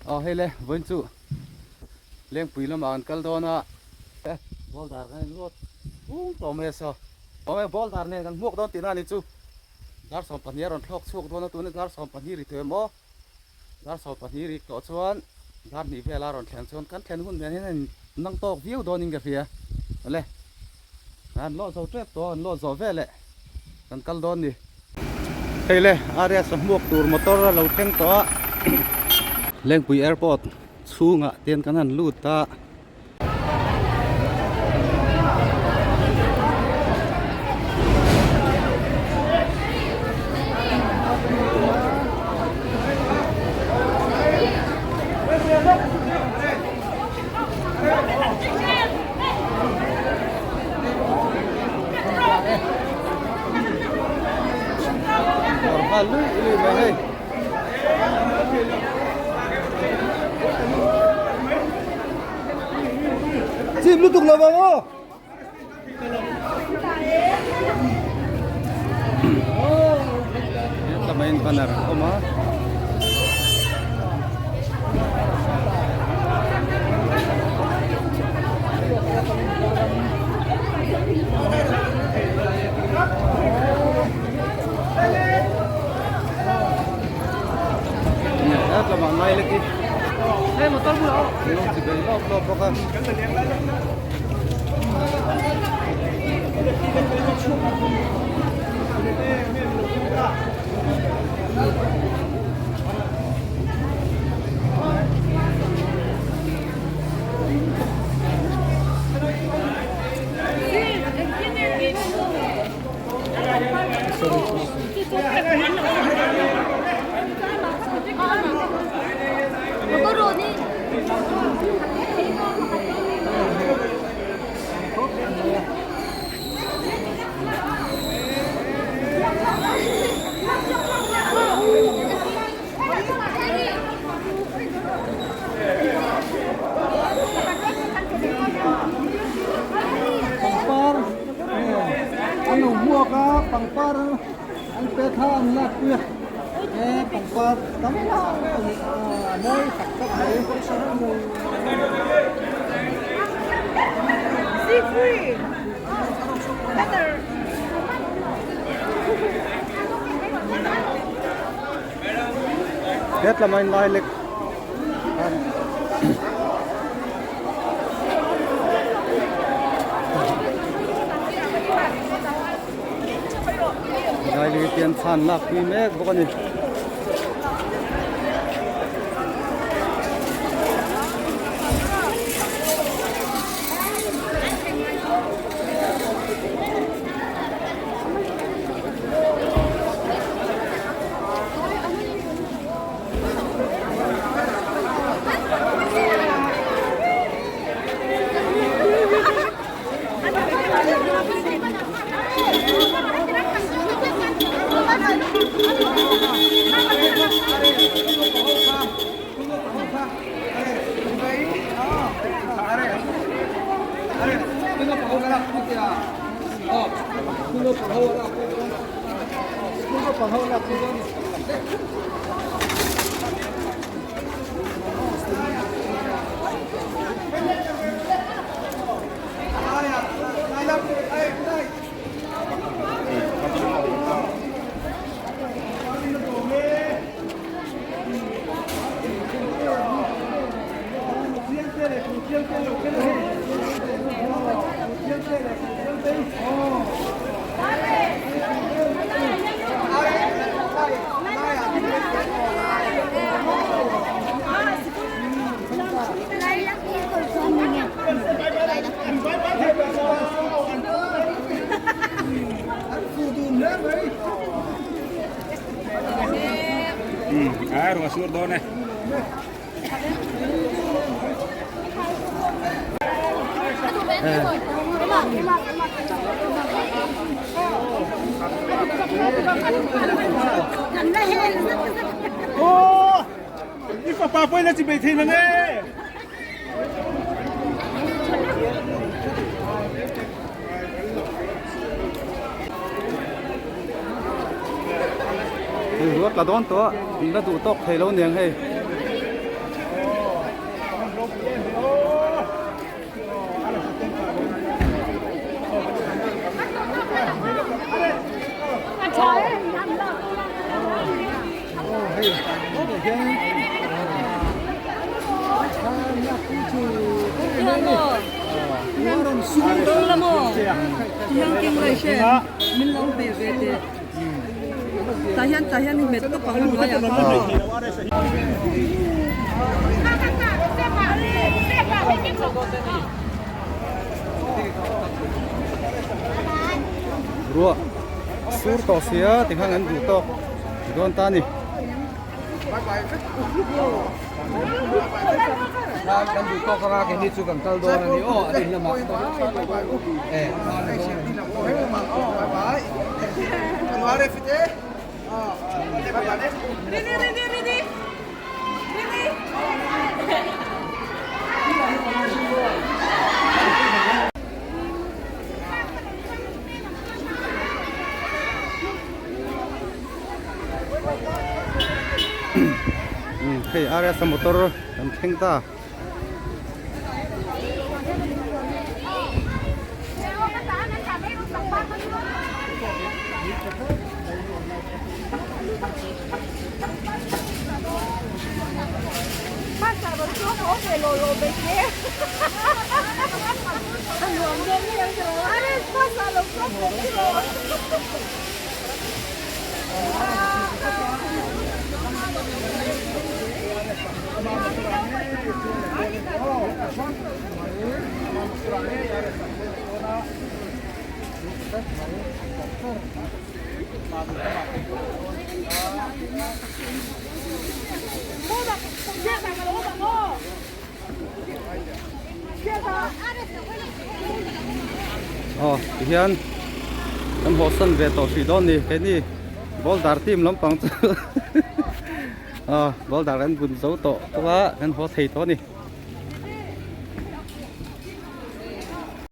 Aw hei le vawiin chu Lengpui lamah kan kal dawn a Boulder kan in ruat fung tawh mai a saw Awm e boulder nen kan hmuak dawn tihna a ni chu Dar 12 a rawn thlawk chhuak dawn a tuna dar 12 ri tawh em aw. Dar 12 rik tawh chuan dar hnih vela rawn thlen chuan kan thlen hun nen hian a in nang tawk viau dawnin ka hria. Awle, an lawh zo tep tawh a, an lawh zawh veleh kan kal dawn ni. Hei le, Arias a hmuak tur motor a lo thleng tawh a, Lengpui Airport chhungah te hian kan han lut a. Chim lutuk lo vang aw. Tlamain banner a awm a. Tlama ngai lek i. Hei motor bulah aw. Lawng chi bei lawp lawp bawk a. Pangpar an lo hmuak a pangpar an pe thla an lak pui a he pangpar tam tak a ni a mawi tak tak mai. Hetlam a inlai lek an lai lek te an chhan lak pui mek bawk a ni. Hei ruat la dawn tawh a, in la duh tawk thei lo niang hei. Hei hetah hian thla an lakpui thin em em mai a ni. A rawn sur Ruah sur tawh sia tikhan an duh tawk dawn ta a ni. Hei RS a motor kan thleng ta. Aw tihian kan hawhsan ve tawh hrih dawn ni keini boulder team lampang chu aw boulder an bun zo tawh bawk a kan haw thei tawh a ni.